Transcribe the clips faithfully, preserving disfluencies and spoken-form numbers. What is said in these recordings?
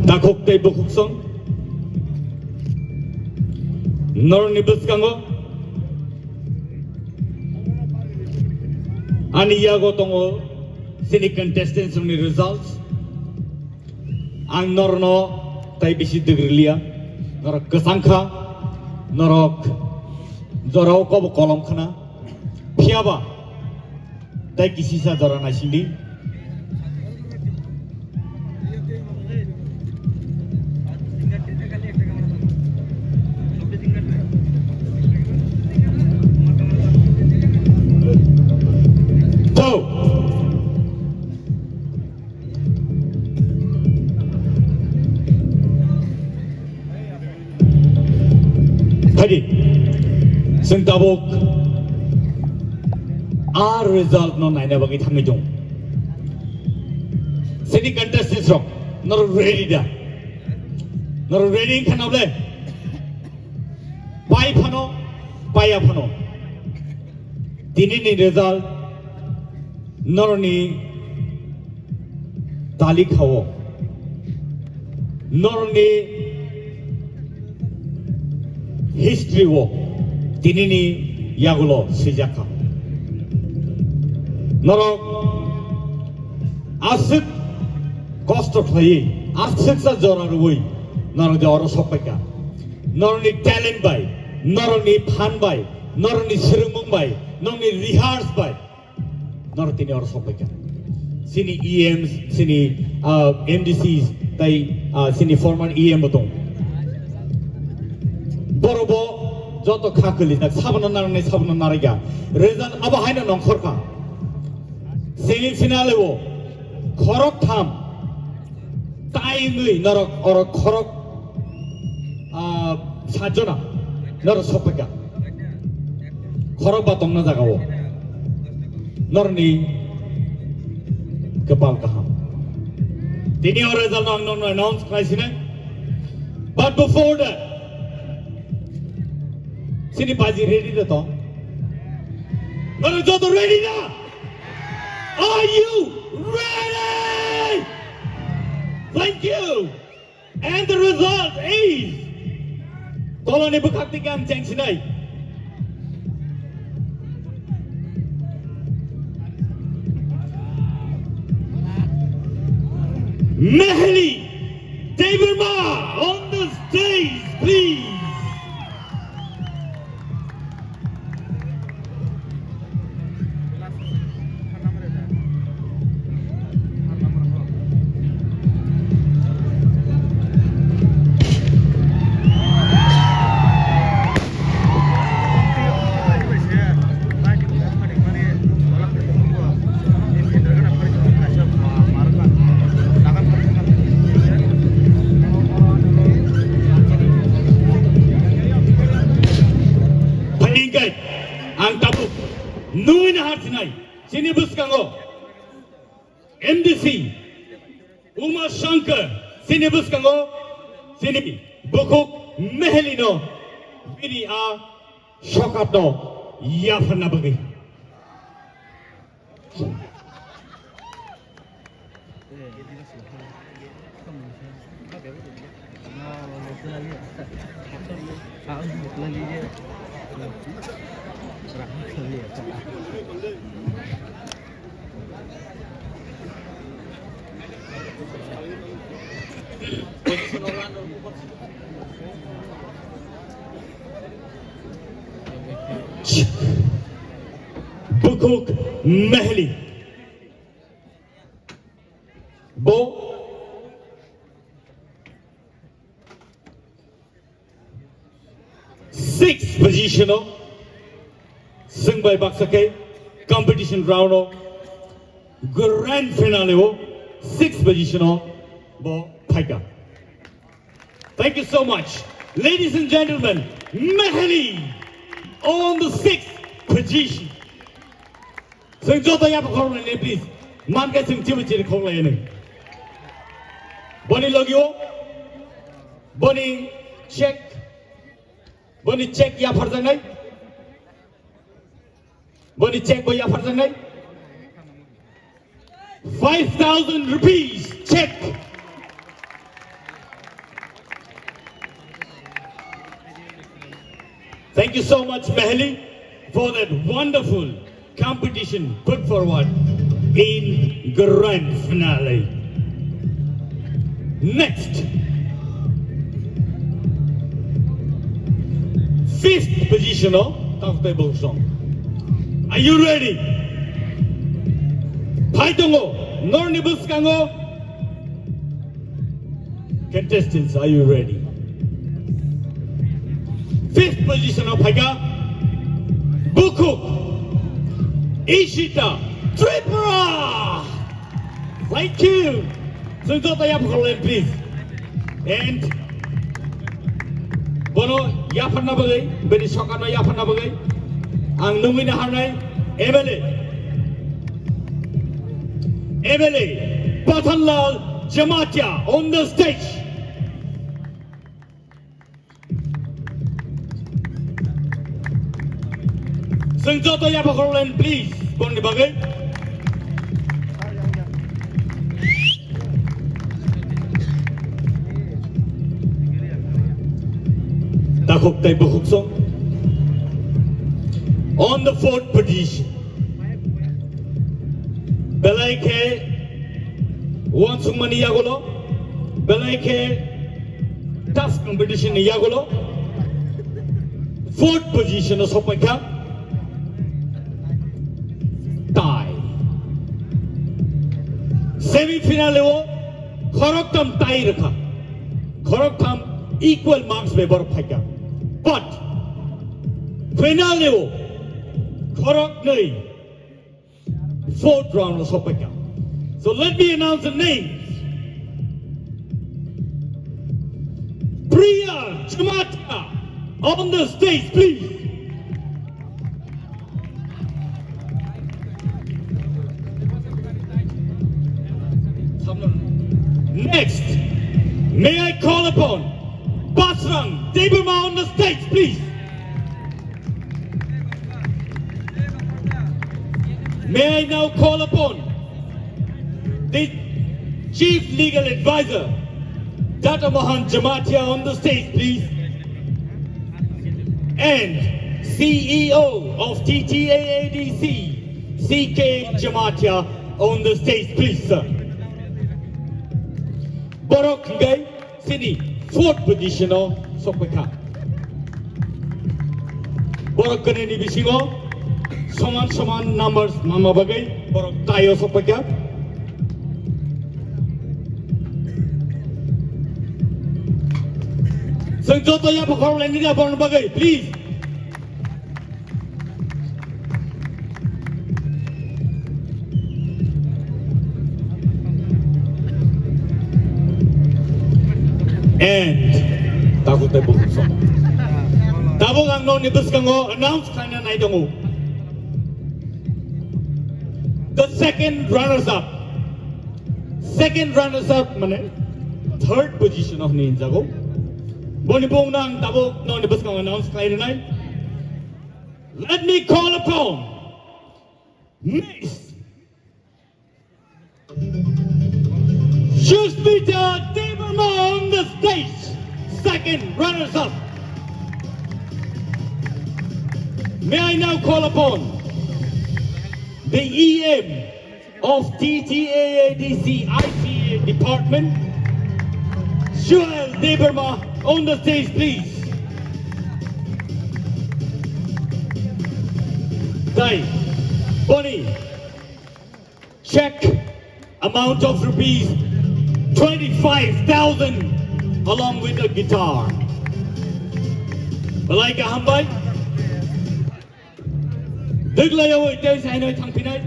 Takhuk tei bukhuksong norokni bwskango ani yago tongo chini contestants rokni results. Ang norokno tei bisi dwgwriliya, norok kwchang kha, norok jorao kobo kolom khna, phiyaba tei kisisa jora naisingdi. Go! Phaidi, chwng tabuk a result no naina bagwi thangwi tong. Chini contestants rok, norok ready da? Norok ready wngkha na ble? Pai phano, paiya phano, tini ni result norokni talikha o, norokni history o, tinini yagulo swijak kha. Norok aswk kosto khlaiwi, aswksa jora rwui norok je oro sokpaikha. Norokni talent bai, norokni phan bai, norokni swrwngmung bai, norokni rehearse bai, norok tini oro sokpaikha. Chini E Ms, chini, ah, M D Cs, tei, ah, chini former E M bo tong. Borok bo joto kha kwlijak, sabono narwknai, sabono narwkya. Result abo haino nongkhorkha. Semi final o khorok tham tai wngwi norok oro khorok, ah, sajona norok sokpaikha. Khorok ba tongna jaga o norokni kwpal kaham. Tini o result no ang norokno announce khlai sinai. But before that, chini baji ready da to? Norok joto ready da? Are you ready? Thank you. And the result is, tolani bwkhak twi ang cheng sinai. Meheli Debbarma on the stage, please. Phaidi hwnkhe ang tabuk nungwi naharsinai chini bwskango M D C Uma Shankar, chini bwskango chini bukhuk Meheli no bini a sokap no yapharna bagwi. Bukhuk Meheli. Bo six position o, chwng bai baksa khe competition round o grand finale o six position o bo phaikha. Thank you so much. Ladies and gentlemen, Meheli on the sixth position. Chwng joto yapha khoroknai le, please. Mankhe chwng chibu chiri khoroknai nai. Boni logio, boni check, boni check yapharjaknai. Boni check bo yapharjaknai. Five thousand rupees check. So much, Mahali, for that wonderful competition put forward in grand finale. Next, fifth position o Tangkhultai Bukhuk Song. Are you ready? Phai tongo, norni bwskango. Contestants, are you ready? Fifth position o phaikha Bukhuk Ishita Tripura. Thank you. Chwng joto yapharkha, please. And bono yapharna bagwi, bini sokano yapharna bagwi ang nungwi naharnai M L A, M L A Pathanlal Jamatia on the stage. Chwng joto yapharkha, please, boni bagwi. Takhuk tai Bukhuk Song. On the fourth position. Belai khe uansukmani yagulo, belai khe tough competition ni yagulo fourth position o sokpaikha. Tie. Semi final o khoroktham tie rwkha. Khoroktham equal marks bai borok phaikha. But final o khoroknwi fourth round o sokpaikha. So let me announce the names. Priya Jamatia on the stage, please. Next, may I call upon Basrang Debbarma on the stage, please. May I now call upon the Chief Legal Advisor, Doctor Mohan Jamatia, on the stage, please. And C E O of T T A A D C, C K Jamatia, on the stage, please, sir. Borok hingkai chini fourth position o sokpaikha. Borok kwnwi ni bisingo soman soman numbers manma bagwi borok tie o sokpaikha. Chwng joto yapharkha, laini da borok bagwi, please. And tabuk tei bukhuk song. Tabuk ang nokni bwskango announce khlaina nai tongo. The second runners up. Second runners up mane third position o hinwi hinjago. Boni bung nang tabuk nokni bwskango announce khlai rwnai. Let me call upon Miss Sushmita Debbarma on the stage, second runners up. May I now call upon the E M of T T A A D C I C A department, Joel Debbarma on the stage, please. Dai, Bonnie, check amount of rupees twenty-five thousand along with a guitar. Belai kaham bai. Dwglaiyawi tei sainwi thangphinai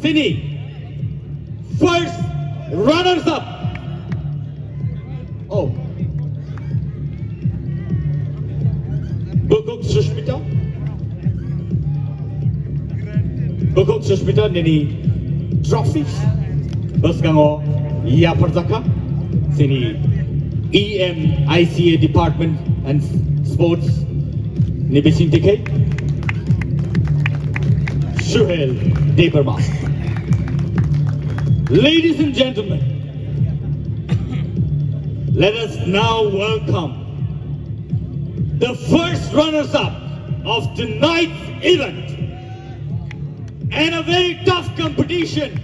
chini first runners up. Oh. Bukhuk Sushmita. Bukhuk Sushmita nini trophy bwskango yapharjakha chini E M I C A department and sports ni bisingtwi khe Suhel Debbarma. Ladies and gentlemen, let us now welcome the first runners-up of tonight's event and a very tough competition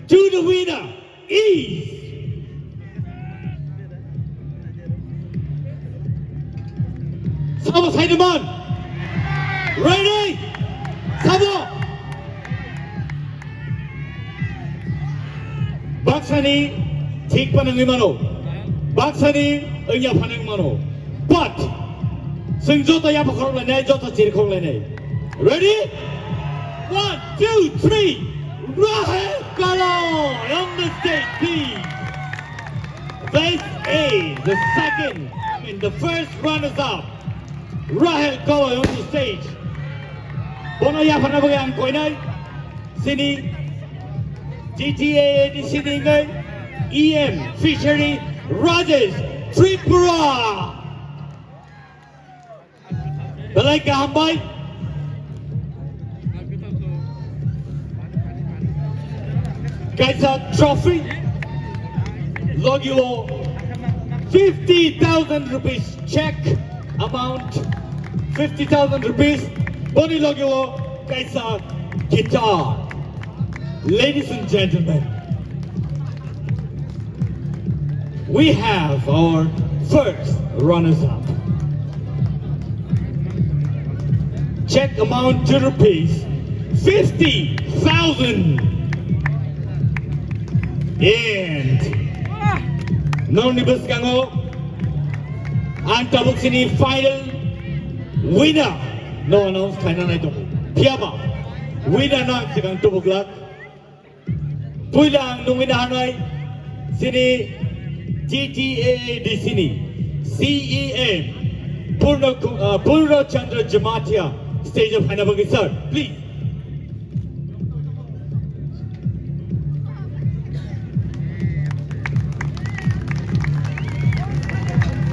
to the winner is Sabo Saidaman. Ready? Sabo. Baksani thik panangwi mano. Baksani wngya phanang mano. But, chwng joto yapha khorok lainai, joto chiri khorok lainai. Ready? One, two, three. Rahel Kalo on the stage, please. This is the second, I mean, the first runners-up. Rahel Kalo on the stage. Bono yapharna bagwi ang koinai. Sini T T A A D C ni ngai E M Fishery Rajesh Tripura. Belai kaham bai. Kaisa trophy. Logio fifty thousand rupees check amount. Fifty thousand rupees. Boni logio kaisa guitar. Ladies and gentlemen, we have our first runners-up. Check amount to rupees fifty thousand. And nongni bwskango ang tabuk sini final winner no announce khaina nai tongo. Phiyaba winner no ang swkang tubuklak. Puila ang nungwi nahanai sini T T A A D C ni C E M Purno, uh, Purno Chandra Jamatia stage of Hainabagi sir, please.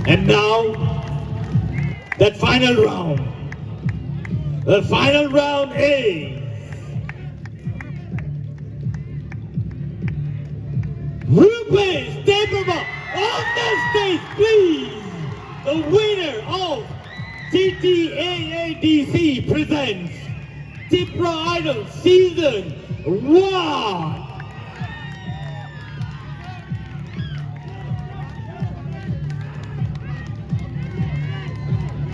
And now, that final round. The final round is Rupesh Debbarma on the stage, please. The winner of T T A A D C presents Tipra Idol Season one.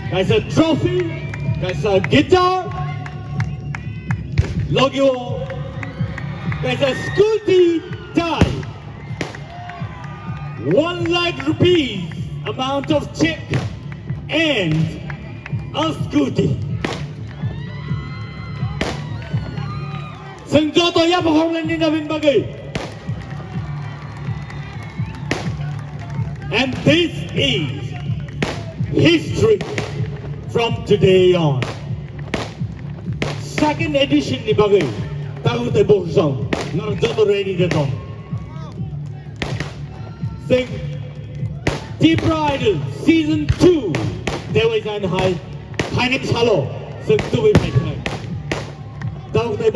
Kaisa trophy, kaisa guitar, logio, kaisa scooty type. One lakh rupees amount of check and a scooty. Chwng joto yapha khoroknai ni nabin bagwi. And this is history from today on. Second edition ni bagwi tago tei bokhsong norok joto ready de tong. Chwng Tipra Idol Season two tewai jan hai phaini salo chwng tubui phaikhnai. Tago tei